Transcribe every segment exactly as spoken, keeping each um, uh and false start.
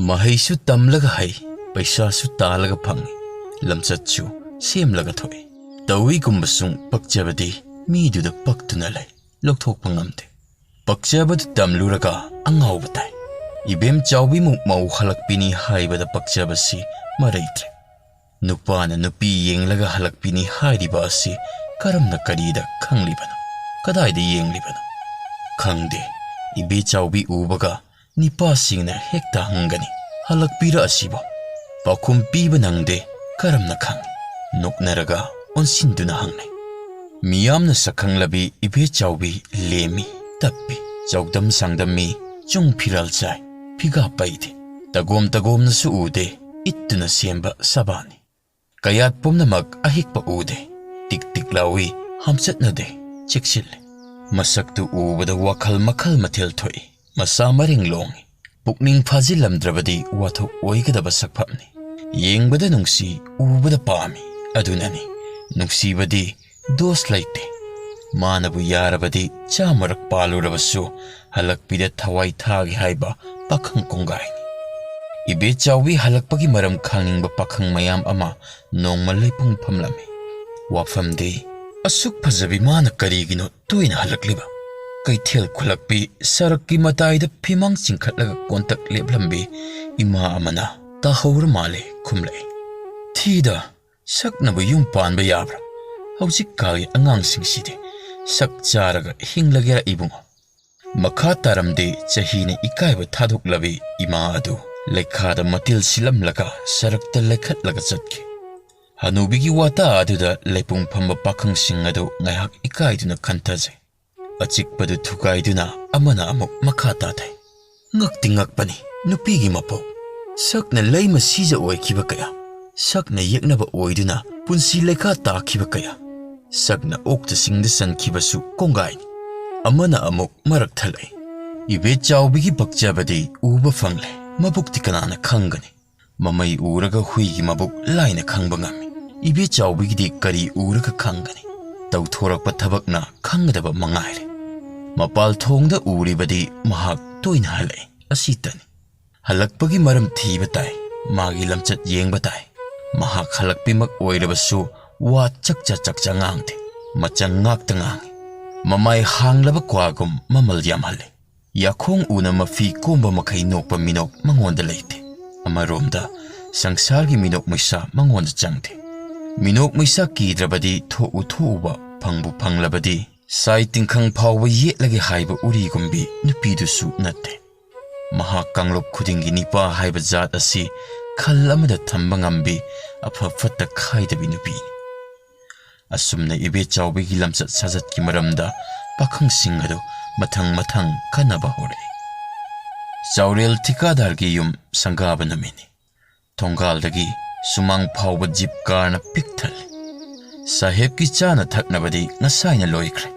ꯃꯍꯩꯁꯨ ꯇꯝꯂꯒ ꯍꯩ, ꯄꯩꯁꯥꯁꯨ ꯇꯥꯜꯂꯒ ꯐꯪꯏ, ꯂꯝꯆꯠꯁꯨ ꯁꯦꯝꯂꯒ ꯊꯣꯛꯏ꯫ ꯇꯧꯏꯒꯨꯝꯕꯁꯨꯡ ꯄꯛꯆꯕꯗꯤ ꯃꯤꯗꯨꯗ ꯄꯛꯇꯨꯅ ꯂꯩ, ꯂꯧꯊꯣꯛꯄ ꯉꯝꯗꯦ꯫ ꯄꯛꯆꯕꯗꯨ ꯇꯝꯂꯨꯔꯒ ꯑꯉꯥꯎꯕ ꯇꯥꯏ꯫ ꯏꯕꯦꯝ ꯆꯥꯎꯕꯤꯃꯨꯛ ꯃꯧ ꯍꯜꯂꯛꯄꯤꯅꯤ ꯍꯥꯏꯕꯗ ꯄꯛꯆꯕꯁꯤ ꯃꯔꯩꯇ꯭ꯔꯦ꯫ ꯅꯨꯄꯥꯅ ꯅꯨꯄꯤ ꯌꯦꯡꯂꯒ ꯍꯜꯂꯛꯄꯤꯅꯤ ꯍꯥꯏꯔꯤꯕ ꯑꯁꯤ ꯀꯔꯝꯅ ꯀꯔꯤꯗ ꯈꯪꯂꯤꯕꯅꯣ? ꯀꯗꯥꯏꯗ ꯌꯦꯡꯂꯤꯕꯅꯣ? ꯈꯪꯗꯦ꯫ ꯏꯕꯦ ꯆꯥꯎꯕꯤ ꯎꯕꯒ ꯅꯤꯄꯥꯁꯤꯡꯅ ꯍꯦꯛꯇ ꯍꯪꯒꯅꯤ, "ꯍꯜꯂꯛꯄꯤꯔꯛꯑꯁꯤꯕꯣ?" ꯄꯥꯎꯈꯨꯝ ꯄꯤꯕ ꯅꯪꯗꯦ꯫ ꯀꯔꯝꯅ ꯈꯪꯏ? ꯅꯣꯛꯅꯔꯒ ꯑꯣꯟꯁꯤꯟꯗꯨꯅ ꯍꯪꯅꯩ꯫ ꯃꯤꯌꯥꯝꯅ ꯁꯛꯈꯪꯂꯕꯤ ꯏꯕꯦ ꯆꯥꯎꯕꯤ ꯂꯦꯝꯃꯤ, ꯇꯞꯄꯤ, ꯆꯥꯎꯗꯝ ꯁꯥꯡꯗꯝꯃꯤ, ꯆꯨꯡ ꯐꯤꯔꯥꯜ ꯆꯥꯏ, ꯐꯤꯒꯥ ꯄꯩꯗꯦ꯫ ꯇꯒꯣꯝ ꯇꯒꯣꯝꯅꯁꯨ ꯎꯗꯦ, ꯏꯠꯇꯨꯅ ꯁꯦꯝꯕ ꯁꯕꯥꯅꯤ꯫ ꯀꯌꯥꯠ ꯄꯨꯝꯅꯃꯛ ꯑꯍꯤꯛꯄ ꯎꯗꯦ, ꯇꯤꯛ ꯇꯤꯛ ꯂꯥꯎꯏ, ꯍꯥꯝꯆꯠꯅꯗꯦ, ꯆꯦꯛꯁꯤꯜꯂꯤ꯫ ꯃꯁꯛꯇꯨ ꯎꯕꯗ ꯋꯥꯈꯜ ꯃꯈꯜ ꯃꯊꯦꯜ ꯊꯣꯛꯏ, ꯃꯁꯥ ꯃꯔꯦꯡ ꯂꯣꯡꯏ꯫ ꯄꯨꯛꯅꯤꯡ ꯐꯥꯖꯤꯜꯂꯝꯗ꯭ꯔꯕꯗꯤ ꯋꯥꯊꯣꯛ ꯑꯣꯏꯒꯗꯕ ꯁꯛꯐꯝꯅꯤ꯫ ꯌꯦꯡꯕꯗ ꯅꯨꯡꯁꯤ, ꯎꯕꯗ ꯄꯥꯝꯃꯤ, ꯑꯗꯨꯅꯅꯤ꯫ ꯅꯨꯡꯁꯤꯕꯗꯤ ꯗꯣꯁ ꯂꯩꯇꯦ꯫ ꯃꯥꯅꯕꯨ ꯌꯥꯔꯕꯗꯤ ꯆꯥꯃꯔꯛ ꯄꯥꯜꯂꯨꯔꯕꯁꯨ ꯍꯜꯂꯛꯄꯤꯗ ꯊꯋꯥꯏ ꯊꯥꯒꯦ ꯍꯥꯏꯕ ꯄꯥꯈꯪ ꯀꯣꯡꯒꯥꯏꯅꯤ꯫ ꯏꯕꯦ ꯆꯥꯎꯕꯤ ꯍꯜꯂꯛꯄꯒꯤ ꯃꯔꯝ ꯈꯪꯅꯤꯡꯕ ꯄꯥꯈꯪ ꯃꯌꯥꯝ ꯑꯃ ꯅꯣꯡꯃ ꯂꯩꯄꯨꯡ ꯐꯝꯂꯝꯃꯤ꯫ ꯋꯥꯐꯝꯗꯤ, "ꯑꯁꯨꯛ ꯐꯖꯕꯤ ꯃꯥꯅ ꯀꯔꯤꯒꯤꯅꯣ ꯇꯣꯏꯅ ꯍꯜꯂꯛꯂꯤꯕ?" ꯀꯩꯊꯦꯜ ꯈꯨꯜꯂꯛꯄꯤ ꯁꯔꯛꯀꯤ ꯃꯇꯥꯏꯗ ꯐꯤꯃꯥꯡ ꯆꯤꯡꯈꯠꯂꯒ ꯀꯣꯟꯇꯛ ꯂꯦꯞꯂꯝꯕꯤ ꯏꯃꯥ ꯑꯃꯅ ꯇꯥꯍꯧꯔ ꯃꯥꯜꯂꯦ ꯈꯨꯝꯂꯛꯏ꯫ "ꯊꯤꯗ, ꯁꯛꯅꯕꯨ ꯌꯨꯝ ꯄꯥꯟꯕ ꯌꯥꯕ꯭ꯔꯥ? ꯍꯧꯖꯤꯛꯀꯥꯜꯒꯤ ꯑꯉꯥꯡꯁꯤꯡꯁꯤꯗꯤ ꯁꯛ ꯆꯥꯔꯒ ꯍꯤꯡꯂꯒꯦꯔꯥ ꯏꯕꯨꯡꯉꯣ?" ꯃꯈꯥ ꯇꯥꯔꯝꯗꯦ꯫ ꯆꯍꯤꯅ ꯏꯀꯥꯏꯕ ꯊꯥꯗꯣꯛꯂꯕꯤ ꯏꯃꯥ ꯑꯗꯨ ꯂꯩꯈꯥꯗ ꯃꯇꯤꯜ ꯁꯤꯜꯂꯝꯂꯒ ꯁꯔꯛꯇ ꯂꯩꯈꯠꯂꯒ ꯆꯠꯈꯤ꯫ ꯍꯅꯨꯕꯤꯒꯤ ꯋꯥꯇꯥ ꯑꯗꯨꯗ ꯂꯩꯄꯨꯡ ꯐꯝꯕ ꯄꯥꯈꯪꯁꯤꯡ ꯑꯗꯨ ꯉꯥꯏꯍꯥꯛ ꯏꯀꯥꯏꯗꯨꯅ ꯈꯟꯊꯖꯩ꯫ ꯑꯆꯤꯛꯄꯗꯨ ꯊꯨꯒꯥꯏꯗꯨꯅ ꯑꯃꯅ ꯑꯃꯨꯛ ꯃꯈꯥ ꯇꯥꯊꯩ꯫ "ꯉꯛꯇꯤ ꯉꯛꯄꯅꯤ, ꯅꯨꯄꯤꯒꯤ ꯃꯄꯣꯛ꯫ ꯁꯛꯅ ꯂꯩꯃ ꯁꯤꯖ ꯑꯣꯏꯈꯤꯕ ꯀꯌꯥ, ꯁꯛꯅ ꯌꯦꯛꯅꯕ ꯑꯣꯏꯗꯨꯅ ꯄꯨꯟꯁꯤ ꯂꯩꯈꯥ ꯇꯥꯈꯤꯕ ꯀꯌꯥ, ꯁꯛꯅ ꯑꯣꯛꯇ ꯁꯤꯡꯗ ꯆꯟꯈꯤꯕꯁꯨ ꯀꯣꯡꯒꯥꯏꯅꯤ꯫" ꯑꯃꯅ ꯑꯃꯨꯛ ꯃꯔꯛ ꯊꯠꯂꯛꯏ꯫ ꯏꯕꯦ ꯆꯥꯎꯕꯤꯒꯤ ꯄꯛꯆꯕꯗꯤ ꯎꯕ ꯐꯪꯂꯦ, ꯃꯕꯨꯛꯇꯤ ꯀꯅꯥꯅ ꯈꯪꯒꯅꯤ? ꯃꯃꯩ ꯎꯔꯒ ꯍꯨꯏꯒꯤ ꯃꯕꯨꯛ ꯂꯥꯏꯅ ꯈꯪꯕ ꯉꯝꯃꯤ꯫ ꯏꯕꯦ ꯆꯥꯎꯕꯤꯒꯤꯗꯤ ꯀꯔꯤ ꯎꯔꯒ ꯈꯪꯒꯅꯤ? ꯇꯧꯊꯣꯔꯛꯄ ꯊꯕꯛꯅ ꯈꯪꯒꯗꯕ ꯃꯉꯥꯏꯔꯦ꯫ ꯃꯄꯥꯜ ꯊꯣꯡꯗ ꯎꯔꯤꯕꯗꯤ ꯃꯍꯥꯛ ꯇꯣꯏꯅ ꯍꯜꯂꯛꯏ, ꯑꯁꯤꯇꯅꯤ꯫ ꯍꯜꯂꯛꯄꯒꯤ ꯃꯔꯝ ꯊꯤꯕ ꯇꯥꯏ, ꯃꯥꯒꯤ ꯂꯝꯆꯠ ꯌꯦꯡꯕ ꯇꯥꯏ꯫ ꯃꯍꯥꯛ ꯍꯜꯂꯛꯄꯤꯃꯛ ꯑꯣꯏꯔꯕꯁꯨ ꯋꯥ ꯆꯛꯆ ꯆꯛꯆ ꯉꯥꯡꯗꯦ, ꯃꯆꯪ ꯉꯥꯛꯇ ꯉꯥꯡꯏ꯫ ꯃꯃꯥꯏ ꯍꯥꯡꯂꯕ ꯀ꯭ꯋꯥꯒꯨꯝ ꯃꯃꯜ ꯌꯥꯝꯍꯜꯂꯤ꯫ ꯌꯥꯈꯣꯡ ꯎꯅ ꯃꯐꯤ ꯀꯣꯝꯕ ꯃꯈꯩ ꯅꯣꯛꯄ ꯃꯤꯅꯣꯛ ꯃꯉꯣꯟꯗ ꯂꯩꯇꯦ꯫ ꯑꯃꯔꯣꯝꯗ ꯁꯪꯁꯥꯔꯒꯤ ꯃꯤꯅꯣꯛ ꯃꯩꯁꯥ ꯃꯉꯣꯟꯗ ꯆꯪꯗꯦ꯫ ꯃꯤꯅꯣꯛ ꯃꯩꯁꯥ ꯀꯤꯗ꯭ꯔꯕꯗꯤ ꯊꯣꯛꯎ ꯊꯣꯛꯎꯕ, ꯐꯪꯕꯨ ꯐꯪꯂꯕꯗꯤ ꯁꯥꯏ ꯇꯤꯡꯈꯪ ꯐꯥꯎꯕ ꯌꯦꯠꯂꯒꯦ ꯍꯥꯏꯕ ꯎꯔꯤꯒꯨꯝꯕꯤ ꯅꯨꯄꯤꯗꯨꯁꯨ ꯅꯠꯇꯦ꯫ ꯃꯍꯥꯛ ꯀꯥꯡꯂꯨꯞ ꯈꯨꯗꯤꯡꯒꯤ ꯅꯤꯄꯥ ꯍꯥꯏꯕ ꯖꯥꯠ ꯑꯁꯤ ꯈꯜ ꯑꯃꯗ ꯊꯝꯕ ꯉꯝꯕꯤ, ꯑꯐ ꯐꯠꯇ ꯈꯥꯏꯗꯕꯤ ꯅꯨꯄꯤꯅꯤ꯫ ꯑꯁꯨꯝꯅ ꯏꯕꯦꯆꯥꯎꯕꯤꯒꯤ ꯂꯝꯆꯠ ꯁꯥꯖꯠꯀꯤ ꯃꯔꯝꯗ ꯄꯥꯈꯪꯁꯤꯡ ꯑꯗꯨ ꯃꯊꯪ ꯃꯊꯪ ꯈꯟꯅꯕ ꯍꯧꯔꯛꯏ꯫ ꯆꯥꯎꯔꯦꯜ ꯊꯤꯀꯥꯗꯥꯔꯒꯤ ꯌꯨꯝ ꯁꯪꯒꯥꯕ ꯅꯨꯃꯤꯠꯅꯤ꯫ ꯊꯣꯡꯒꯥꯜꯗꯒꯤ ꯁꯨꯃꯥꯡ ꯐꯥꯎꯕ ꯖꯤꯞ ꯀꯥꯔꯅ ꯄꯤꯛ ꯊꯜꯂꯤ꯫ ꯁꯥꯍꯦꯕꯀꯤ ꯆꯥꯅ ꯊꯛꯅꯕꯗꯤ ꯉꯁꯥꯏꯅ ꯂꯣꯏꯈ꯭ꯔꯦ꯫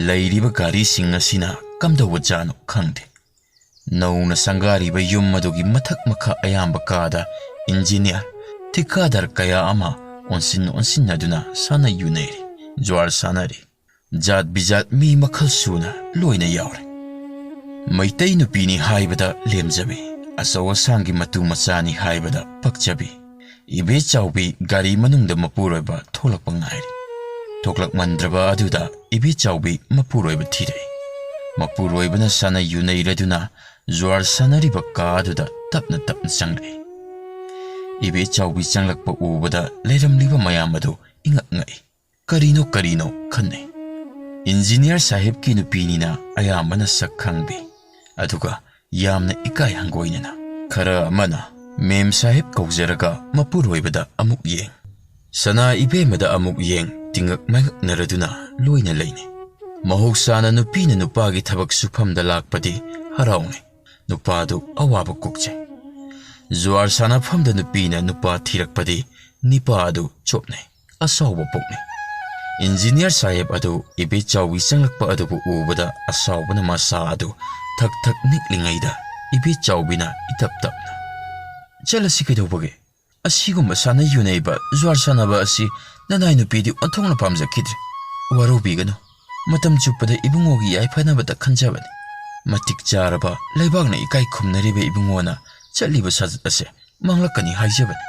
ꯂꯩꯔꯤꯕ ꯒꯥꯔꯤꯁꯤꯡ ꯑꯁꯤꯅ ꯀꯝꯗꯧꯕ ꯖꯥꯠꯅꯣ ꯈꯪꯗꯦ꯫ ꯅꯧꯅ ꯁꯪꯒꯥꯔꯤꯕ ꯌꯨꯝ ꯑꯗꯨꯒꯤ ꯃꯊꯛ ꯃꯈꯥ ꯑꯌꯥꯝꯕ ꯀꯥꯗ ꯏꯟꯖꯤꯅꯤꯌꯥꯔ, ꯊꯤꯀꯥꯗꯥꯔ ꯀꯌꯥ ꯑꯃ ꯑꯣꯟꯁꯤꯟ ꯑꯣꯟꯁꯤꯟꯅꯗꯨꯅ ꯁꯥꯟꯅ ꯌꯨꯅꯩꯔꯤ, ꯖ꯭ꯋꯥꯔ ꯁꯥꯟꯅꯔꯤ꯫ ꯖꯥꯠ ꯕꯤꯖꯥꯠ ꯃꯤ ꯃꯈꯜ ꯁꯨꯅ ꯂꯣꯏꯅ ꯌꯥꯎꯔꯦ꯫ ꯃꯩꯇꯩ ꯅꯨꯄꯤꯅꯤ ꯍꯥꯏꯕꯗ ꯂꯦꯝꯖꯕꯤ, ꯑꯆꯧ ꯑꯁꯥꯡꯒꯤ ꯃꯇꯨ ꯃꯆꯥꯅꯤ ꯍꯥꯏꯕꯗ ꯄꯛꯆꯕꯤ꯫ ꯏꯕꯦꯆꯥꯎꯕꯤ ꯒꯥꯔꯤ ꯃꯅꯨꯡꯗ ꯃꯄꯨꯔꯣꯏꯕ ꯊꯣꯛꯂꯛꯄ ꯉꯥꯏꯔꯤ꯫ ꯊꯣꯛꯂꯛꯃꯟꯗ꯭ꯔꯕ ꯑꯗꯨꯗ ꯏꯕꯦꯆꯥꯎꯕꯤ ꯃꯄꯨꯔꯣꯏꯕ ꯊꯤꯔꯛꯏ꯫ ꯃꯄꯨꯔꯣꯏꯕꯅ ꯁꯥꯟꯅ ꯌꯨꯅꯩꯔꯗꯨꯅ ꯖ꯭ꯋꯥꯔ ꯁꯥꯟꯅꯔꯤꯕ ꯀꯥ ꯑꯗꯨꯗ ꯇꯞꯅ ꯇꯞꯅ ꯆꯪꯂꯛꯏ꯫ ꯏꯕꯦꯆꯥꯎꯕꯤ ꯆꯪꯂꯛꯄ ꯎꯕꯗ ꯂꯩꯔꯝꯂꯤꯕ ꯃꯌꯥꯝ ꯑꯗꯨ ꯏꯉꯛ ꯉꯛꯏ꯫ ꯀꯔꯤꯅꯣ ꯀꯔꯤꯅꯣ ꯈꯟꯅꯩ꯫ ꯏꯟꯖꯤꯅꯤꯌꯥꯔ ꯁꯥꯍꯦꯕꯀꯤ ꯅꯨꯄꯤꯅꯤꯅ ꯑꯌꯥꯝꯕꯅ ꯁꯛ ꯈꯪꯕꯤ, ꯑꯗꯨꯒ ꯌꯥꯝꯅ ꯏꯀꯥꯏ ꯍꯪꯒꯣꯏꯅꯅ꯫ ꯈꯔ ꯑꯃꯅ ꯃꯦꯝ ꯁꯥꯍꯦꯕ ꯀꯧꯖꯔꯒ ꯃꯄꯨꯔꯣꯏꯕꯗ ꯑꯃꯨꯛ ꯌꯦꯡ, ꯁꯅꯥ ꯏꯕꯦꯝꯃꯗ ꯑꯃꯨꯛ ꯌꯦꯡ, ꯇꯤꯡꯉꯛ ꯃꯥꯏꯉꯛꯅꯔꯗꯨꯅ ꯂꯣꯏꯅ ꯂꯩꯅꯩ꯫ ꯃꯍꯧꯁꯥꯅ ꯅꯨꯄꯤꯅ ꯅꯨꯄꯥꯒꯤ ꯊꯕꯛ ꯁꯨꯐꯝꯗ ꯂꯥꯛꯄꯗꯤ ꯍꯔꯥꯎꯅꯩ꯫ ꯅꯨꯄꯥꯗꯨ ꯑꯋꯥꯕ ꯀꯣꯛꯆꯩ꯫ ꯖꯨꯋꯥꯔ ꯁꯥꯟꯅꯐꯝꯗ ꯅꯨꯄꯤꯅ ꯅꯨꯄꯥ ꯊꯤꯔꯛꯄꯗꯤ ꯅꯤꯄꯥ ꯑꯗꯨ ꯆꯣꯞꯅꯩ, ꯑꯁꯥꯎꯕ ꯄꯣꯛꯅꯩ꯫ ꯏꯟꯖꯤꯅꯤꯌꯥꯔ ꯁꯥꯍꯦꯕ ꯑꯗꯨ ꯏꯕꯦꯆꯥꯎꯕꯤ ꯆꯪꯂꯛꯄ ꯑꯗꯨꯕꯨ ꯎꯕꯗ ꯑꯁꯥꯎꯕꯅ ꯃꯁꯥ ꯑꯗꯨ ꯊꯛ ꯊꯛ ꯅꯤꯛꯂꯤꯉꯩꯗ ꯏꯕꯦꯆꯥꯎꯕꯤꯅ ꯏꯇꯞ ꯇꯞꯅ, "ꯆꯠꯂꯁꯤ ꯀꯩꯗꯧꯕꯒꯦ? ꯑꯁꯤꯒꯨꯝꯕ ꯁꯥꯟꯅ ꯌꯨꯅꯩꯕ ꯖꯨꯋꯥꯔ ꯁꯥꯟꯅꯕ ꯑꯁꯤ ꯅꯅꯥꯏ ꯅꯨꯄꯤꯗꯤ ꯑꯣꯟꯊꯣꯛꯅ ꯄꯥꯝꯖꯈꯤꯗ꯭ꯔꯦ꯫ ꯋꯥꯔꯧꯕꯤꯒꯅꯨ꯫ ꯃꯇꯝ ꯆꯨꯞꯄꯗ ꯏꯕꯨꯡꯉꯣꯒꯤ ꯌꯥꯏꯐꯅꯕꯇ ꯈꯟꯖꯕꯅꯤ꯫ ꯃꯇꯤꯛ ꯆꯥꯔꯕ ꯂꯩꯕꯥꯛꯅ ꯏꯀꯥꯏ ꯈꯨꯝꯅꯔꯤꯕ ꯏꯕꯨꯡꯉꯣꯅ ꯆꯠꯂꯤꯕ ꯁꯥꯖꯠ ꯑꯁꯦ ꯃꯥꯡꯂꯛꯀꯅꯤ ꯍꯥꯏꯖꯕꯅꯤ꯫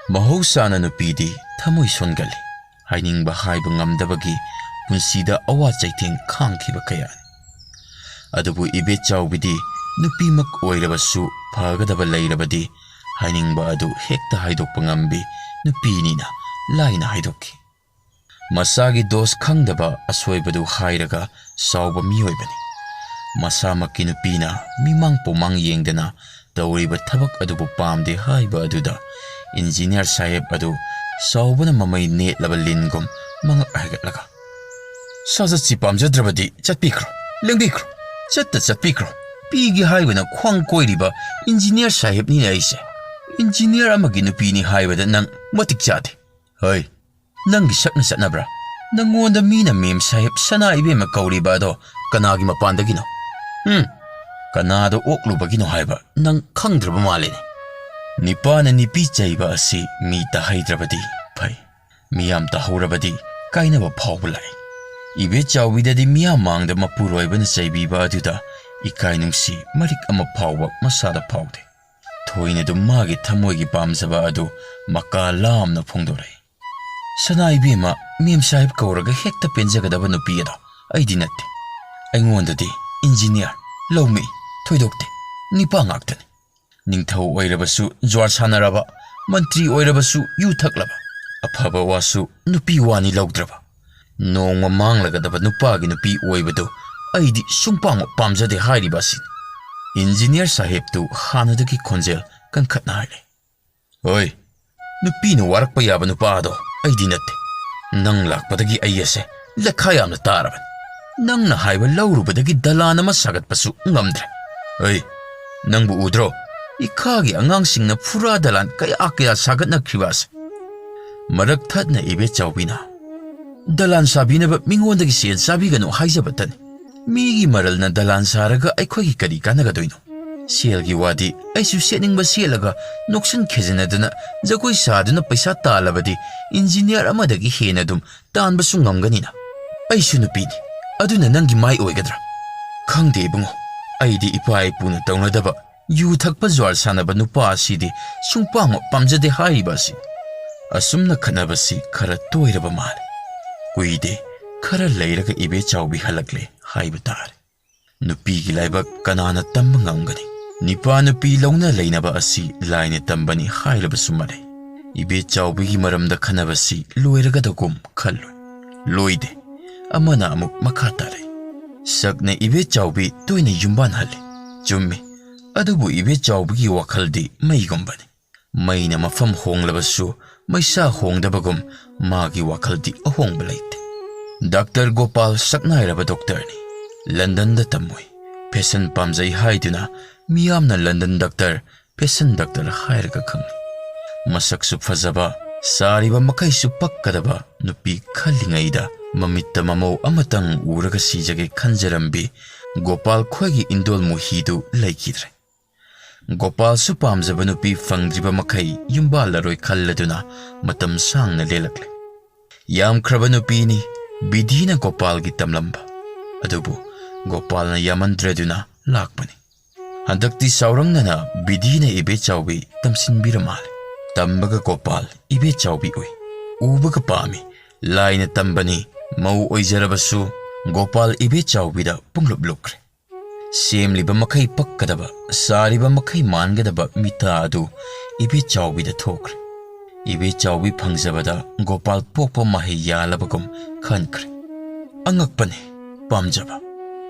ꯃꯍꯧꯁꯥꯅ ꯅꯨꯄꯤꯗꯤ ꯊꯃꯣꯏ ꯁꯣꯟꯒꯜꯂꯤ꯫ ꯍꯥꯏꯅꯤꯡꯕ ꯍꯥꯏꯕ ꯉꯝꯗꯕꯒꯤ ꯄꯨꯟꯁꯤꯗ ꯑꯋꯥ ꯆꯩꯊꯦꯡ ꯈꯥꯡꯈꯤꯕ ꯀꯌꯥꯅꯤ꯫ ꯑꯗꯨꯕꯨ ꯏꯕꯦꯆꯥꯎꯕꯤꯗꯤ ꯅꯨꯄꯤꯃꯛ ꯑꯣꯏꯔꯕꯁꯨ ꯐꯒꯗꯕ ꯂꯩꯔꯕꯗꯤ ꯍꯥꯏꯅꯤꯡꯕ ꯑꯗꯨ ꯍꯦꯛꯇ ꯍꯥꯏꯗꯣꯛꯄ ꯉꯝꯕꯤ ꯅꯨꯄꯤꯅꯤꯅ ꯂꯥꯏꯅ ꯍꯥꯏꯗꯣꯛꯈꯤ꯫ ꯃꯁꯥꯒꯤ ꯗꯣꯁ ꯈꯪꯗꯕ ꯑꯁꯣꯏꯕꯗꯨ ꯍꯥꯏꯔꯒ ꯆꯥꯎꯕ ꯃꯤꯑꯣꯏꯕꯅꯤ꯫ ꯃꯁꯥꯃꯛꯀꯤ ꯅꯨꯄꯤꯅ ꯃꯤꯃꯥꯡ ꯄꯨꯃꯥꯡ ꯌꯦꯡꯗꯅ ꯇꯧꯔꯤꯕ ꯊꯕꯛ ꯑꯗꯨꯕꯨ ꯄꯥꯝꯗꯦ ꯍꯥꯏꯕ ꯑꯗꯨꯗ ꯏꯟꯖꯤꯅꯤꯌꯥꯔ ꯁꯥꯍꯦꯕ ꯑꯗꯨ ꯆꯥꯎꯕꯅ ꯃꯃꯩ ꯅꯦꯠꯂꯕ ꯂꯤꯟꯒꯨꯝ ꯃꯉꯛ ꯍꯥꯏꯒꯠꯂꯒ, "ꯁꯥꯖꯠꯁꯤ ꯄꯥꯝꯖꯗ꯭ꯔꯕꯗꯤ ꯆꯠꯄꯤꯈ꯭ꯔꯣ, ꯂꯦꯡꯕꯤꯈ꯭ꯔꯣ, ꯆꯠꯇ ꯆꯠꯄꯤꯈ꯭ꯔꯣ꯫ ꯄꯤꯒꯦ ꯍꯥꯏꯕꯅ ꯈ꯭ꯋꯥꯡ ꯀꯣꯏꯔꯤꯕ ꯏꯟꯖꯤꯅꯤꯌꯥꯔ ꯁꯥꯍꯦꯕꯅꯤꯅꯦ ꯑꯩꯁꯦ꯫ ꯏꯟꯖꯤꯅꯤꯌꯥꯔ ꯑꯃꯒꯤ ꯅꯨꯄꯤꯅꯤ ꯍꯥꯏꯕꯗ ꯅꯪ ꯃꯇꯤꯛ ꯆꯥꯗꯦ꯫ ꯍꯩ, ꯅꯪꯒꯤ ꯁꯛꯅ ꯆꯠꯅꯕ꯭ꯔꯥ? ꯅꯪꯉꯣꯟꯗ ꯃꯤꯅ ꯃꯦꯝ ꯁꯥꯍꯦꯕ ꯁꯅꯥ ꯏꯕꯦꯝꯃ ꯀꯧꯔꯤꯕ ꯑꯗꯣ ꯀꯅꯥꯒꯤ ꯃꯄꯥꯟꯗꯒꯤꯅꯣ? ꯎꯝ, ꯀꯅꯥꯗ ꯑꯣꯛꯂꯨꯕꯒꯤꯅꯣ ꯍꯥꯏꯕ ꯅꯪ ꯈꯪꯗ꯭ꯔꯕ ꯃꯥꯜꯂꯦꯅꯦ"꯫ ꯅꯤꯄꯥꯅ ꯅꯤꯄꯤ ꯆꯩꯕ ꯑꯁꯤ ꯃꯤ ꯇꯥꯍꯩꯗ꯭ꯔꯕꯗꯤ ꯐꯩ꯫ ꯃꯤꯌꯥꯝ ꯇꯥꯍꯧꯔꯕꯗꯤ ꯀꯥꯏꯅꯕ ꯐꯥꯎꯕ ꯂꯥꯛꯏ꯫ ꯏꯕꯦꯆꯥꯎꯕꯤꯗꯗꯤ ꯃꯤꯌꯥꯝ ꯃꯥꯡꯗ ꯃꯄꯨꯔꯣꯏꯕꯅ ꯆꯩꯕꯤꯕ ꯑꯗꯨꯗ ꯏꯀꯥꯏ ꯅꯨꯡꯁꯤ ꯃꯔꯤꯛ ꯑꯃ ꯐꯥꯎꯕ ꯃꯁꯥꯗ ꯐꯥꯎꯗꯦ꯫ ꯊꯣꯏꯅ ꯑꯗꯨꯝ ꯃꯥꯒꯤ ꯊꯃꯣꯏꯒꯤ ꯄꯥꯝꯖꯕ ꯑꯗꯨ ꯃꯀꯥ ꯂꯥꯝꯅ ꯐꯣꯡꯗꯣꯔꯛꯏ꯫ "ꯁꯅꯥ ꯏꯕꯦꯝꯃ, ꯃꯦꯝ ꯁꯥꯍꯦꯕ ꯀꯧꯔꯒ ꯍꯦꯛꯇ ꯄꯦꯟꯖꯒꯗꯕ ꯅꯨꯄꯤ ꯑꯗꯣ ꯑꯩꯗꯤ ꯅꯠꯇꯦ꯫ ꯑꯩꯉꯣꯟꯗꯗꯤ ꯏꯟꯖꯤꯅꯤꯌꯥꯔ, ꯂꯧꯃꯤ, ꯊꯣꯏꯗꯣꯛꯇꯦ꯫ ꯅꯤꯄꯥ ꯉꯥꯛꯇꯅꯤ꯫ ꯅꯤꯡꯊꯧ ꯑꯣꯏꯔꯕꯁꯨ ꯖ꯭ꯋꯥꯔ ꯁꯥꯟꯅꯔꯕ, ꯃꯟꯇ꯭ꯔꯤ ꯑꯣꯏꯔꯕꯁꯨ ꯌꯨ ꯊꯛꯂꯕ, ꯑꯐꯕ ꯋꯥꯁꯨ ꯅꯨꯄꯤ ꯋꯥꯅꯤ ꯂꯧꯗ꯭ꯔꯕ꯫ ꯅꯣꯡꯃ ꯃꯥꯡꯂꯒꯗꯕ ꯅꯨꯄꯥꯒꯤ ꯅꯨꯄꯤ ꯑꯣꯏꯕꯗꯨ ꯑꯩꯗꯤ ꯁꯨꯡꯄꯥꯝ ꯄꯥꯝꯖꯗꯦ" ꯍꯥꯏꯔꯤꯕ ꯑꯁꯤꯅꯤ꯫ ꯏꯟꯖꯤꯅꯤꯌꯥꯔ ꯁꯥꯍꯦꯕꯇꯨ ꯍꯥꯟꯅꯗꯒꯤ ꯈꯣꯟꯖꯦꯜ ꯀꯟꯈꯠꯅ ꯍꯥꯏꯔꯦ꯫ "ꯍꯣꯏ, ꯅꯨꯄꯤꯅ ꯋꯥꯔꯛꯄ ꯌꯥꯕ ꯅꯨꯄꯥ ꯑꯗꯣ ꯑꯩꯗꯤ ꯅꯠꯇꯦ꯫ ꯅꯪ ꯂꯥꯛꯄꯗꯒꯤ ꯑꯩ ꯑꯁꯦ ꯂꯩꯈꯥ ꯌꯥꯝꯅ ꯇꯥꯔꯕꯅꯤ꯫ ꯅꯪꯅ ꯍꯥꯏꯕ ꯂꯧꯔꯨꯕꯗꯒꯤ ꯗꯂꯥꯟ ꯑꯃ ꯁꯥꯒꯠꯄꯁꯨ ꯉꯝꯗ꯭ꯔꯦ꯫ ꯍꯩ, ꯅꯪꯕꯨ ꯎꯗ꯭ꯔꯣ? ꯏꯈꯥꯒꯤ ꯑꯉꯥꯡꯁꯤꯡꯅ ꯐꯨꯔꯥ ꯗꯂꯥꯟ ꯀꯌꯥ ꯀꯌꯥ ꯁꯥꯒꯠꯅꯈ꯭ꯔꯤꯕ ꯑꯁꯦ"꯫ ꯃꯔꯛ ꯊꯠꯅ ꯏꯕꯦꯆꯥꯎꯕꯤꯅ, "ꯗꯂꯥꯟ ꯁꯥꯕꯤꯅꯕ ꯃꯤꯉꯣꯟꯗꯒꯤ ꯁꯦꯜ ꯆꯥꯕꯤꯒꯅꯨ ꯍꯥꯏꯖꯕꯇꯅꯤ꯫ ꯃꯤꯒꯤ ꯃꯔꯜꯅ ꯗꯂꯥꯟ ꯁꯥꯔꯒ ꯑꯩꯈꯣꯏꯒꯤ ꯀꯔꯤ ꯀꯥꯟꯅꯒꯗꯣꯏꯅꯣ? ꯁꯦꯜꯒꯤ ꯋꯥꯗꯤ ꯑꯩꯁꯨ ꯁꯦꯠꯅꯤꯡꯕ ꯁꯦꯠꯂꯒ ꯅꯣꯛꯁꯤꯟ ꯈꯦꯖꯤꯟꯅꯗꯅ ꯖꯒꯣꯏ ꯁꯥꯗꯨꯅ ꯄꯩꯁꯥ ꯇꯥꯜꯂꯕꯗꯤ ꯏꯟꯖꯤꯅꯤꯌꯥꯔ ꯑꯃꯗꯒꯤ ꯍꯦꯟꯅ ꯑꯗꯨꯝ ꯇꯥꯟꯕꯁꯨ ꯉꯝꯒꯅꯤꯅ꯫ ꯑꯩꯁꯨ ꯅꯨꯄꯤꯅꯤ, ꯑꯗꯨꯅ ꯅꯪꯒꯤ ꯃꯥꯏ ꯑꯣꯏꯒꯗ꯭ꯔꯥ?" "ꯈꯪꯗꯦ ꯏꯕꯨꯡꯉꯣ, ꯑꯩꯗꯤ ꯏꯄꯥ ꯏꯄꯨꯅ ꯇꯧꯅꯗꯕ ꯌꯨ ꯊꯛꯄ ꯖ꯭ꯋꯥꯔ ꯁꯥꯟꯅꯕ ꯅꯨꯄꯥ ꯑꯁꯤꯗꯤ ꯁꯨꯡꯄꯥꯝꯃꯛ ꯄꯥꯝꯖꯗꯦ" ꯍꯥꯏꯔꯤꯕ ꯑꯁꯤ꯫ ꯑꯁꯨꯝꯅ ꯈꯠꯅꯕꯁꯤ ꯈꯔ ꯇꯣꯏꯔꯕ ꯃꯥꯜꯂꯦ꯫ ꯀꯨꯏꯗꯦ, ꯈꯔ ꯂꯩꯔꯒ ꯏꯕꯦꯆꯥꯎꯕꯤ ꯍꯜꯂꯛꯂꯦ ꯍꯥꯏꯕ ꯇꯥꯔꯦ꯫ ꯅꯨꯄꯤꯒꯤ ꯂꯥꯏꯕꯛ ꯀꯅꯥꯅ ꯇꯝꯕ ꯉꯝꯒꯅꯤ? ꯅꯤꯄꯥ ꯅꯨꯄꯤ ꯂꯧꯅ ꯂꯩꯅꯕ ꯑꯁꯤ ꯂꯥꯏꯅ ꯇꯝꯕꯅꯤ ꯍꯥꯏꯔꯕꯁꯨ ꯃꯔꯩ꯫ ꯏꯕꯦꯆꯥꯎꯕꯤꯒꯤ ꯃꯔꯝꯗ ꯈꯟꯅꯕꯁꯤ ꯂꯣꯏꯔꯒꯗꯒꯨꯝ ꯈꯜꯂꯨꯏ꯫ ꯂꯣꯏꯗꯦ꯫ ꯑꯃꯅ ꯑꯃꯨꯛ ꯃꯈꯥ ꯇꯥꯔꯛꯏ꯫ ꯁꯛꯅ ꯏꯕꯦꯆꯥꯎꯕꯤ ꯇꯣꯏꯅ ꯌꯨꯝꯕꯥꯟꯍꯜꯂꯤ꯫ ꯆꯨꯝꯃꯤ꯫ ꯑꯗꯨꯕꯨ ꯏꯕꯦꯆꯥꯎꯕꯤꯒꯤ ꯋꯥꯈꯜꯗꯤ ꯃꯩꯒꯨꯝꯕꯅꯤ꯫ ꯃꯩꯅ ꯃꯐꯝ ꯍꯣꯡꯂꯕꯁꯨ ꯃꯩꯁꯥ ꯍꯣꯡꯗꯕꯒꯨꯝ ꯃꯥꯒꯤ ꯋꯥꯈꯜꯗꯤ ꯑꯍꯣꯡꯕ ꯂꯩꯇꯦ꯫ ꯗꯥꯛꯇꯔ ꯒꯣꯄꯥꯜ ꯁꯛꯅꯥꯏꯔꯕ ꯗꯣꯛꯇꯔꯅꯤ꯫ ꯂꯟꯗꯟꯗ ꯇꯝꯃꯨꯏ꯫ ꯐꯦꯁꯟ ꯄꯥꯝꯖꯩ ꯍꯥꯏꯗꯨꯅ ꯃꯤꯌꯥꯝꯅ ꯂꯟꯗꯟ ꯗꯥꯛꯇꯔ, ꯐꯦꯁꯟ ꯗꯥꯛꯇꯔ ꯍꯥꯏꯔꯒ ꯈꯪꯅꯩ꯫ ꯃꯁꯛꯁꯨ ꯐꯖꯕ, ꯁꯥꯔꯤꯕ ꯃꯈꯩꯁꯨ ꯄꯛꯀꯗꯕ ꯅꯨꯄꯤ ꯈꯜꯂꯤꯉꯩꯗ ꯃꯃꯤꯠꯇ ꯃꯃꯧ ꯑꯃꯇꯪ ꯎꯔꯒ ꯁꯤꯖꯒꯦ ꯈꯟꯖꯔꯝꯕꯤ ꯒꯣꯄꯥꯜ ꯈꯣꯏꯒꯤ ꯏꯟꯗꯣꯜ ꯃꯨꯍꯤꯗꯨ ꯂꯩꯈꯤꯗ꯭ꯔꯦ꯫ ꯒꯣꯄꯥꯜꯁꯨ ꯄꯥꯝꯖꯕ ꯅꯨꯄꯤ ꯐꯪꯗ꯭ꯔꯤꯕ ꯃꯈꯩ ꯌꯨꯝꯕꯥꯜꯂꯔꯣꯏ ꯈꯜꯂꯗꯨꯅ ꯃꯇꯝ ꯁꯥꯡꯅ ꯂꯦꯜꯂꯛꯂꯦ꯫ ꯌꯥꯝꯈ꯭ꯔꯕ ꯅꯨꯄꯤꯅꯤ ꯕꯤꯙꯤꯅ ꯒꯣꯄꯥꯜꯒꯤ ꯇꯝꯂꯝꯕ꯫ ꯑꯗꯨꯕꯨ ꯒꯣꯄꯥꯜꯅ ꯌꯥꯃꯟꯗ꯭ꯔꯗꯨꯅ ꯂꯥꯛꯄꯅꯤ꯫ ꯍꯟꯗꯛꯇꯤ ꯁꯥꯎꯔꯪꯅꯅ ꯕꯤꯙꯤꯅ ꯏꯕꯦꯆꯥꯎꯕꯤ ꯇꯝꯁꯤꯟꯕꯤꯔ ꯃꯥꯜꯂꯦ꯫ ꯇꯝꯕꯒ ꯒꯣꯄꯥꯜ ꯏꯕꯦꯆꯥꯎꯕꯤ ꯎꯏ꯫ ꯎꯕꯒ ꯄꯥꯝꯃꯤ꯫ ꯂꯥꯏꯅ ꯇꯝꯕꯅꯤ꯫ ꯃꯧ ꯑꯣꯏꯖꯔꯕꯁꯨ ꯒꯣꯄꯥꯜ ꯏꯕꯦꯆꯥꯎꯕꯤꯗ ꯄꯨꯡꯂꯨꯞ ꯂꯨꯞꯈ꯭ꯔꯦ꯫ ꯁꯦꯝꯂꯤꯕ ꯃꯈꯩ ꯄꯛꯀꯗꯕ, ꯁꯥꯔꯤꯕ ꯃꯈꯩ ꯃꯥꯟꯒꯗꯕ ꯃꯤꯇꯥ ꯑꯗꯨ ꯏꯕꯦꯆꯥꯎꯕꯤꯗ ꯊꯣꯛꯈ꯭ꯔꯦ꯫ ꯏꯕꯦꯆꯥꯎꯕꯤ ꯐꯪꯖꯕꯗ ꯒꯣꯄꯥꯜ ꯄꯣꯛꯄ ꯃꯍꯩ ꯌꯥꯜꯂꯕꯒꯨꯝ ꯈꯟꯈ꯭ꯔꯦ꯫ ꯑꯉꯛꯄꯅꯤ, ꯄꯥꯝꯖꯕ,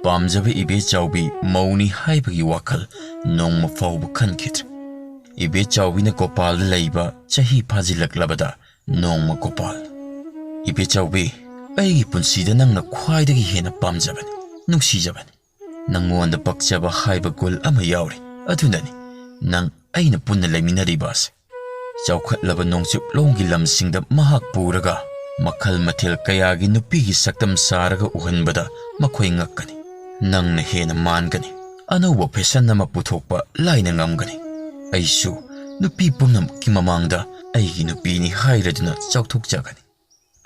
ꯄꯥꯝꯖꯕ ꯏꯕꯦꯆꯥꯎꯕꯤ ꯃꯧꯅꯤ ꯍꯥꯏꯕꯒꯤ ꯋꯥꯈꯜ ꯅꯣꯡꯃ ꯐꯥꯎꯕ ꯈꯟꯈꯤꯗ꯭ꯔꯦ꯫ ꯏꯕꯦꯆꯥꯎꯕꯤꯅ ꯒꯣꯄꯥꯜꯗ ꯂꯩꯕ ꯆꯍꯤ ꯐꯥꯖꯤꯜꯂꯛꯂꯕꯗ ꯅꯣꯡꯃ ꯒꯣꯄꯥꯜ, "ꯏꯕꯦꯆꯥꯎꯕꯤ, ꯑꯩꯒꯤ ꯄꯨꯟꯁꯤꯗ ꯅꯪꯅ ꯈ꯭ꯋꯥꯏꯗꯒꯤ ꯍꯦꯟꯅ ꯄꯥꯝꯖꯕꯅꯤ, ꯅꯨꯡꯁꯤꯖꯕꯅꯤ꯫ ꯅꯪꯉꯣꯟꯗ ꯄꯛꯆꯕ ꯍꯥꯏꯕ ꯒꯨꯜ ꯑꯃ ꯌꯥꯎꯔꯤ꯫ ꯑꯗꯨꯅꯅꯤ ꯅꯪ ꯑꯩꯅ ꯄꯨꯟꯅ ꯂꯩꯃꯤꯟꯅꯔꯤꯕ ꯑꯁꯦ꯫" ꯆꯥꯎꯈꯠꯂꯕ ꯅꯣꯡꯆꯨꯞꯂꯣꯝꯒꯤ ꯂꯝꯁꯤꯡꯗ ꯃꯍꯥꯛ ꯄꯨꯔꯒ ꯃꯈꯜ ꯃꯊꯦꯜ ꯀꯌꯥꯒꯤ ꯅꯨꯄꯤꯒꯤ ꯁꯛꯇꯝ ꯁꯥꯔꯒ ꯎꯍꯟꯕꯗ ꯃꯈꯣꯏ ꯉꯛꯀꯅꯤ꯫ "ꯅꯪꯅ ꯍꯦꯟꯅ ꯃꯥꯟꯒꯅꯤ꯫ ꯑꯅꯧꯕ ꯐꯦꯁꯟ ꯑꯃ ꯄꯨꯊꯣꯛꯄ ꯂꯥꯏꯅ ꯉꯝꯒꯅꯤ꯫ ꯑꯩꯁꯨ ꯅꯨꯄꯤ ꯄꯨꯝꯅꯃꯛꯀꯤ ꯃꯃꯥꯡꯗ ꯑꯩꯒꯤ ꯅꯨꯄꯤꯅꯤ ꯍꯥꯏꯔꯗꯨꯅ ꯆꯥꯎꯊꯣꯛꯆꯒꯅꯤ꯫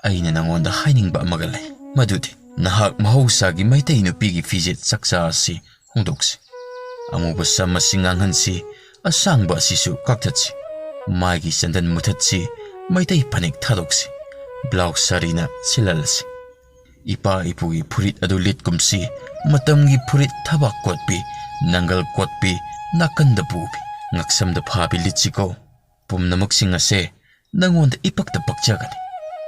ꯑꯩꯅ ꯅꯉꯣꯟꯗ ꯍꯥꯏꯅꯤꯡꯕ ꯑꯃꯒ ꯂꯩ꯫ ꯃꯗꯨꯗꯤ "ꯅꯍꯥꯛ ꯃꯍꯧꯁꯥꯒꯤ ꯃꯩꯇꯩ ꯅꯨꯄꯤꯒꯤ ꯐꯤꯖꯦꯠ ꯆꯛꯆꯥ ꯑꯁꯤ ꯍꯣꯡꯗꯣꯛꯁꯤ꯫ ꯑꯃꯨꯕ ꯁꯝ ꯑꯁꯤ ꯉꯥꯡꯍꯟꯁꯤ, ꯑꯁꯥꯡꯕ ꯑꯁꯤꯁꯨ ꯀꯛꯊꯠꯁꯤ꯫ ꯃꯥꯏꯒꯤ ꯆꯟꯗꯟ ꯃꯨꯊꯠꯁꯤ, ꯃꯩꯇꯩ ꯐꯅꯦꯛ ꯊꯥꯗꯣꯛꯁꯤ, ꯕ꯭ꯂꯥꯎꯁ ꯁꯥꯔꯤꯅ ꯁꯤꯜꯍꯜꯂꯁꯤ꯫ ꯏꯄꯥ ꯏꯄꯨꯒꯤ ꯐꯨꯔꯤꯠ ꯑꯗꯨ ꯂꯤꯠꯀꯨꯝꯁꯤ, ꯃꯇꯝꯒꯤ ꯐꯨꯔꯤꯠ ꯊꯕꯥꯛ ꯀꯣꯠꯄꯤ, ꯅꯪꯒꯜ ꯀꯣꯠꯄꯤ, ꯅꯥꯀꯟꯗ ꯄꯨꯕꯤ, ꯉꯛꯁꯝꯗ ꯐꯥꯕꯤ ꯂꯤꯠꯁꯤꯀꯣ꯫ ꯄꯨꯝꯅꯃꯛꯁꯤꯡ ꯑꯁꯦ ꯅꯪꯉꯣꯟꯗ ꯏꯄꯛꯇ ꯄꯛꯆꯒꯅꯤ꯫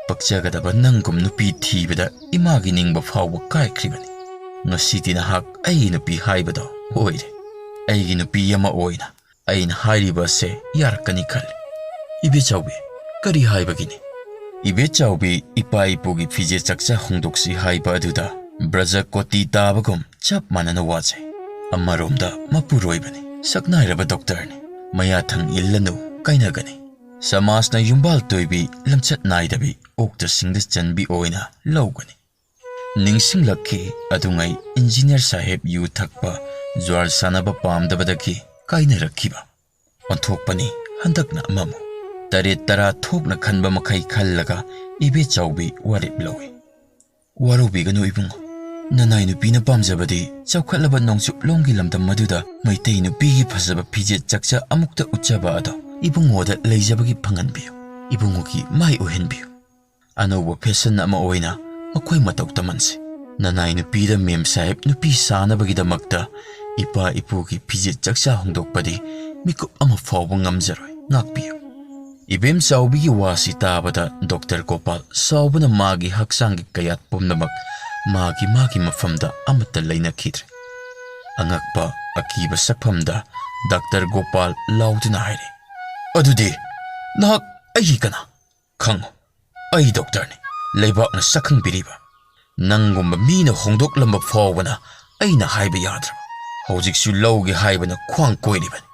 ꯄꯛꯆꯒꯗꯕ ꯅꯪꯒꯨꯝ ꯅꯨꯄꯤ ꯊꯤꯕꯗ ꯏꯃꯥꯒꯤ ꯅꯤꯡꯕ ꯐꯥꯎꯕ ꯀꯥꯏꯈ꯭ꯔꯤꯕꯅꯤ꯫ ꯉꯁꯤꯗꯤ ꯅꯍꯥꯛ ꯑꯩꯒꯤ ꯅꯨꯄꯤ ꯍꯥꯏꯕꯗꯣ ꯑꯣꯏꯔꯦ꯫ ꯑꯩꯒꯤ ꯅꯨꯄꯤ ꯑꯃ ꯑꯣꯏꯅ ꯑꯩꯅ ꯍꯥꯏꯔꯤꯕ ꯑꯁꯦ ꯌꯥꯔꯛꯀꯅꯤ ꯈꯜꯂꯤ꯫ ꯏꯕꯦꯆꯥꯎꯕꯤ, ꯀꯔꯤ ꯍꯥꯏꯕꯒꯤꯅꯤ?" ꯏꯕꯦꯆꯥꯎꯕꯤ ꯏꯄꯥ ꯏꯄꯨꯒꯤ ꯐꯤꯖꯦꯠ ꯆꯛꯆꯥ ꯍꯣꯡꯗꯣꯛꯁꯤ ꯍꯥꯏꯕ ꯑꯗꯨꯗ ꯕ꯭ꯔꯖ ꯀꯣꯇꯤ ꯇꯥꯕꯒꯨꯝ ꯆꯞ ꯃꯥꯟꯅꯅ ꯋꯥꯖꯩ꯫ ꯑꯃꯔꯣꯝꯗ ꯃꯄꯨꯔꯣꯏꯕꯅꯤ, ꯁꯛꯅꯥꯏꯔꯕ ꯗꯣꯛꯇꯔꯅꯤ, ꯃꯌꯥꯊꯪ ꯏꯜꯂꯅꯨ, ꯀꯥꯏꯅꯒꯅꯤ꯫ ꯁꯃꯥꯖꯅ ꯌꯨꯝꯕꯥꯜ ꯇꯣꯏꯕꯤ, ꯂꯝꯆꯠ ꯅꯥꯏꯗꯕꯤ, ꯑꯣꯛꯇ ꯁꯤꯡꯗ ꯆꯟꯕꯤ ꯑꯣꯏꯅ ꯂꯧꯒꯅꯤ꯫ ꯅꯤꯡꯁꯤꯡꯂꯛꯈꯤ, ꯑꯗꯨꯉꯩ ꯏꯟꯖꯤꯅꯤꯌꯔ ꯁꯥꯍꯦꯕ ꯌꯨ ꯊꯛꯄ, ꯖ꯭ꯋꯥꯔ ꯁꯥꯟꯅꯕ ꯄꯥꯝꯗꯕꯗꯒꯤ ꯀꯥꯏꯅꯔꯛꯈꯤꯕ꯫ ꯑꯣꯟꯊꯣꯛꯄꯅꯤ ꯍꯟꯗꯛꯅ ꯑꯃꯃꯨꯛ꯫ ꯇꯔꯦꯠ ꯇꯔꯥ ꯊꯣꯛꯅ ꯈꯟꯕ ꯃꯈꯩ ꯈꯜꯂꯒ ꯏꯕꯦꯆꯥꯎꯕꯤ ꯋꯥꯔꯦꯞ ꯂꯧꯏ꯫ "ꯋꯥꯔꯧꯕꯤꯒꯅꯨ ꯏꯕꯨꯡꯉꯣ꯫ ꯅꯅꯥꯏ ꯅꯨꯄꯤꯅ ꯄꯥꯝꯖꯕꯗꯤ ꯆꯥꯎꯈꯠꯂꯕ ꯅꯣꯡꯆꯨꯞꯂꯣꯝꯒꯤ ꯂꯝꯗꯝ ꯑꯗꯨꯗ ꯃꯩꯇꯩ ꯅꯨꯄꯤꯒꯤ ꯐꯖꯕ ꯐꯤꯖꯦꯠ ꯆꯛꯆꯥ ꯑꯃꯨꯛꯇ ꯎꯠꯆꯕ ꯑꯗꯣ ꯏꯕꯨꯡꯉꯣꯗ ꯂꯩꯖꯕꯒꯤ ꯐꯪꯍꯟꯕꯤꯌꯨ꯫ ꯏꯕꯨꯡꯉꯣꯒꯤ ꯃꯥꯏ ꯑꯣꯏꯍꯟꯕꯤꯌꯨ꯫ ꯑꯅꯧꯕ ꯐꯦꯁꯟ ꯑꯃ ꯑꯣꯏꯅ ꯃꯈꯣꯏ ꯃꯇꯧ ꯇꯝꯍꯟꯁꯤ꯫ ꯅꯅꯥꯏ ꯅꯨꯄꯤꯗ ꯃꯦꯝ ꯁꯥꯍꯦꯕ ꯅꯨꯄꯤ ꯁꯥꯅꯕꯒꯤꯗꯃꯛꯇ ꯏꯄꯥ ꯏꯄꯨꯒꯤ ꯐꯤꯖꯦꯠ ꯆꯛꯆꯥ ꯍꯣꯡꯗꯣꯛꯄꯗꯤ ꯃꯤꯀꯨꯞ ꯑꯃ ꯐꯥꯎꯕ ꯉꯝꯖꯔꯣꯏ, ꯉꯥꯛꯄꯤꯌꯨ꯫" ꯏꯕꯦꯝꯆꯥꯎꯕꯤꯒꯤ ꯋꯥꯁꯤ ꯇꯥꯕꯗ ꯗꯣꯛꯇꯔ ꯒꯣꯄꯥꯜ ꯁꯥꯎꯕꯅ ꯃꯥꯒꯤ ꯍꯛꯆꯥꯡꯒꯤ ꯀꯌꯥꯠ ꯄꯨꯝꯅꯃꯛ ꯃꯥꯒꯤ ꯃꯥꯒꯤ ꯃꯐꯝꯗ ꯑꯃꯠꯇ ꯂꯩꯅꯈꯤꯗ꯭ꯔꯦ꯫ ꯑꯉꯛꯄ ꯑꯀꯤꯕ ꯁꯛꯐꯝꯗ ꯗꯥꯛꯇꯔ ꯒꯣꯄꯥꯜ ꯂꯥꯎꯗꯨꯅ ꯍꯥꯏꯔꯦ, "ꯑꯗꯨꯗꯤ ꯅꯍꯥꯛ ꯑꯩꯒꯤ ꯀꯅꯥ? ꯈꯪꯉꯨ, ꯑꯩ ꯗꯣꯛꯇꯔꯅꯤ, ꯂꯩꯕꯥꯛꯅ ꯁꯛꯈꯪꯕꯤꯔꯤꯕ꯫ ꯅꯪꯒꯨꯝꯕ ꯃꯤꯅ ꯍꯣꯡꯗꯣꯛꯂꯝꯕ ꯐꯥꯎꯕꯅ ꯑꯩꯅ ꯍꯥꯏꯕ ꯌꯥꯗ꯭ꯔꯕ꯫ ꯍꯧꯖꯤꯛꯁꯨ ꯂꯧꯒꯦ ꯍꯥꯏꯕꯅ ꯈ꯭ꯋꯥꯡ ꯀꯣꯏꯔꯤꯕꯅꯤ꯫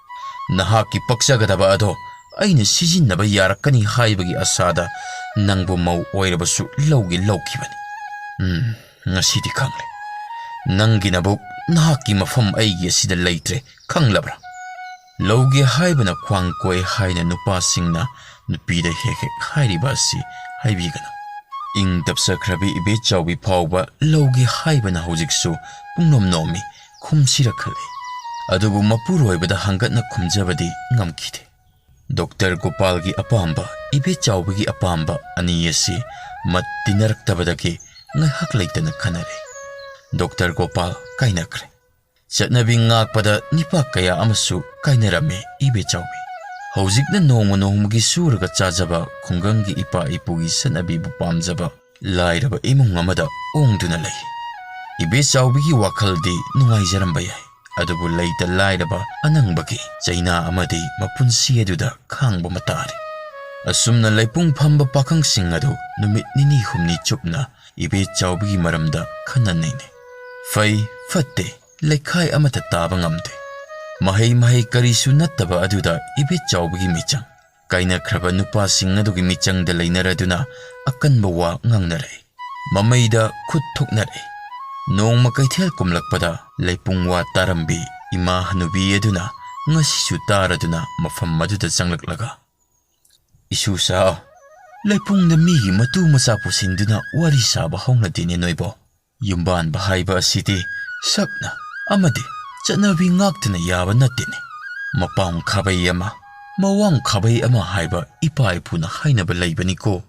ꯅꯍꯥꯛꯀꯤ ꯄꯛꯆꯒꯗꯕ ꯑꯗꯣ ꯑꯩꯅ ꯁꯤꯖꯤꯟꯅꯕ ꯌꯥꯔꯛꯀꯅꯤ ꯍꯥꯏꯕꯒꯤ ꯑꯁꯥꯗ ꯅꯪꯕꯨ ꯃꯧ ꯑꯣꯏꯔꯕꯁꯨ ꯂꯧꯒꯦ ꯂꯧꯈꯤꯕꯅꯤ꯫ ꯎꯝ, ꯉꯁꯤꯗꯤ ꯈꯪꯂꯦ꯫ ꯅꯪꯒꯤ ꯅꯕꯨꯛ, ꯅꯍꯥꯛꯀꯤ ꯃꯐꯝ ꯑꯩꯒꯤ ꯑꯁꯤꯗ ꯂꯩꯇ꯭ꯔꯦ, ꯈꯪꯂꯕ꯭ꯔꯥ?" ꯂꯧꯒꯦ ꯍꯥꯏꯕꯅ ꯈ꯭ꯋꯥꯡ ꯀꯣꯏ ꯍꯥꯏꯅ ꯅꯨꯄꯥꯁꯤꯡꯅ ꯅꯨꯄꯤꯗ ꯍꯦꯛ ꯍꯦꯛ ꯍꯥꯏꯔꯤꯕ ꯑꯁꯤ ꯍꯥꯏꯕꯤꯒꯅꯨ꯫ ꯏꯪ ꯇꯞꯆꯈ꯭ꯔꯕꯤ ꯏꯕꯦꯆꯥꯎꯕꯤ ꯐꯥꯎꯕ ꯂꯧꯒꯦ ꯍꯥꯏꯕꯅ ꯍꯧꯖꯤꯛꯁꯨ ꯄꯨꯡꯅꯣꯝ ꯅꯣꯝꯃꯤ, ꯈꯨꯝꯁꯤꯔ ꯈꯜꯂꯤ꯫ ꯑꯗꯨꯕꯨ ꯃꯄꯨꯔꯣꯏꯕꯗ ꯍꯪꯒꯠꯅ ꯈꯨꯝꯖꯕꯗꯤ ꯉꯝꯈꯤꯗꯦ꯫ ꯗꯣꯛꯇꯔ ꯒꯣꯄꯥꯜꯒꯤ ꯑꯄꯥꯝꯕ, ꯏꯕꯦꯆꯥꯎꯕꯤꯒꯤ ꯑꯄꯥꯝꯕ ꯑꯅꯤ ꯑꯁꯤ ꯃꯠ ꯇꯤꯟꯅꯔꯛꯇꯕꯗꯒꯤ ꯉꯥꯏꯍꯥꯛ ꯂꯩꯇꯅ ꯈꯟꯅꯔꯦ꯫ ꯗꯣꯛꯇꯔ ꯒꯣꯄꯥꯜ ꯀꯥꯏꯅꯈ꯭ꯔꯦ꯫ ꯆꯠꯅꯕꯤ ꯉꯥꯛꯄꯗ ꯅꯤꯄꯥ ꯀꯌꯥ ꯑꯃꯁꯨ ꯀꯥꯏꯅꯔꯝꯃꯤ ꯏꯕꯦꯆꯥꯎꯕꯤ꯫ ꯍꯧꯖꯤꯛꯅ ꯅꯣꯡꯃ ꯅꯣꯡꯃꯒꯤ ꯁꯨꯔꯒ ꯆꯥꯖꯕ ꯈꯨꯡꯒꯪꯒꯤ ꯏꯄꯥ ꯏꯄꯨꯒꯤ ꯆꯠꯅꯕꯤꯕꯨ ꯄꯥꯝꯖꯕ ꯂꯥꯏꯔꯕ ꯏꯃꯨꯡ ꯑꯃꯗ ꯑꯣꯡꯗꯨꯅ ꯂꯩ꯫ ꯏꯕꯦꯆꯥꯎꯕꯤꯒꯤ ꯋꯥꯈꯜꯗꯤ ꯅꯨꯡꯉꯥꯏꯖꯔꯝꯕ ꯌꯥꯏ, ꯑꯗꯨꯕꯨ ꯂꯩꯇ ꯂꯥꯏꯔꯕ ꯑꯅꯪꯕꯒꯤ ꯆꯩꯅꯥ ꯑꯃꯗꯤ ꯃꯄꯨꯟꯁꯤ ꯑꯗꯨꯗ ꯈꯥꯡꯕ ꯑꯃ ꯇꯥꯔꯦ꯫ ꯑꯁꯨꯝꯅ ꯂꯩꯄꯨꯡ ꯐꯝꯕ ꯄꯥꯈꯪꯁꯤꯡ ꯑꯗꯨ ꯅꯨꯃꯤꯠ ꯅꯤꯅꯤ ꯍꯨꯝꯅꯤ ꯆꯨꯞꯅ ꯏꯕꯦꯆꯥꯎꯕꯤꯒꯤ ꯃꯔꯝꯗ ꯈꯟꯅ ꯅꯩꯅꯩ꯫ ꯐꯩ, ꯐꯠꯇꯦ, ꯂꯩꯈꯥꯏ ꯑꯃꯠꯇ ꯇꯥꯕ ꯉꯝꯗꯦ꯫ ꯃꯍꯩ ꯃꯍꯩ ꯀꯔꯤꯁꯨ ꯅꯠꯇꯕ ꯑꯗꯨꯗ ꯏꯕꯦꯆꯥꯎꯕꯤꯒꯤ ꯃꯤꯆꯪ꯫ ꯀꯥꯏꯅꯈ꯭ꯔꯕ ꯅꯨꯄꯥꯁꯤꯡ ꯑꯗꯨꯒꯤ ꯃꯤꯆꯪꯗ ꯂꯩꯅꯔꯗꯨꯅ ꯑꯀꯟꯕ ꯋꯥ ꯉꯥꯡꯅꯔꯛꯏ꯫ ꯃꯃꯩꯗ ꯈꯨꯠ ꯊꯣꯛꯅꯔꯛꯏ꯫ ꯅꯣꯡꯃ ꯀꯩꯊꯦꯜ ꯀꯨꯝꯂꯛꯄꯗ ꯂꯩꯄꯨꯡ ꯋꯥ ꯇꯥꯔꯝꯕꯤ ꯏꯃꯥ ꯍꯅꯨꯕꯤ ꯑꯗꯨꯅ ꯉꯁꯤꯁꯨ ꯇꯥꯔꯗꯨꯅ ꯃꯐꯝ ꯑꯗꯨꯗ ꯆꯪꯂꯛꯂꯒ, "ꯏꯁꯨꯁꯥ, ꯂꯩꯄꯨꯡꯗ ꯃꯤꯒꯤ ꯃꯇꯨ ꯃꯆꯥ ꯄꯨꯁꯤꯟꯗꯨꯅ ꯋꯥꯔꯤ ꯁꯥꯕ ꯍꯧꯅꯗꯦꯅꯦ ꯅꯣꯏꯕꯣ꯫ ꯌꯨꯝꯕꯥꯟꯕ ꯍꯥꯏꯕ ꯑꯁꯤꯗꯤ ꯁꯛꯅ ꯑꯃꯗꯤ ꯆꯠꯅꯕꯤ ꯉꯥꯛꯇꯅ ꯌꯥꯕ ꯅꯠꯇꯦꯅꯦ꯫ ꯃꯄꯥꯡ ꯈꯥꯕꯩ ꯑꯃ, ꯃꯋꯥꯡ ꯈꯥꯕꯩ ꯑꯃ ꯍꯥꯏꯕ ꯏꯄꯥ ꯏꯄꯨꯅ ꯍꯥꯏꯅꯕ ꯂꯩꯕꯅꯤꯀꯣ꯫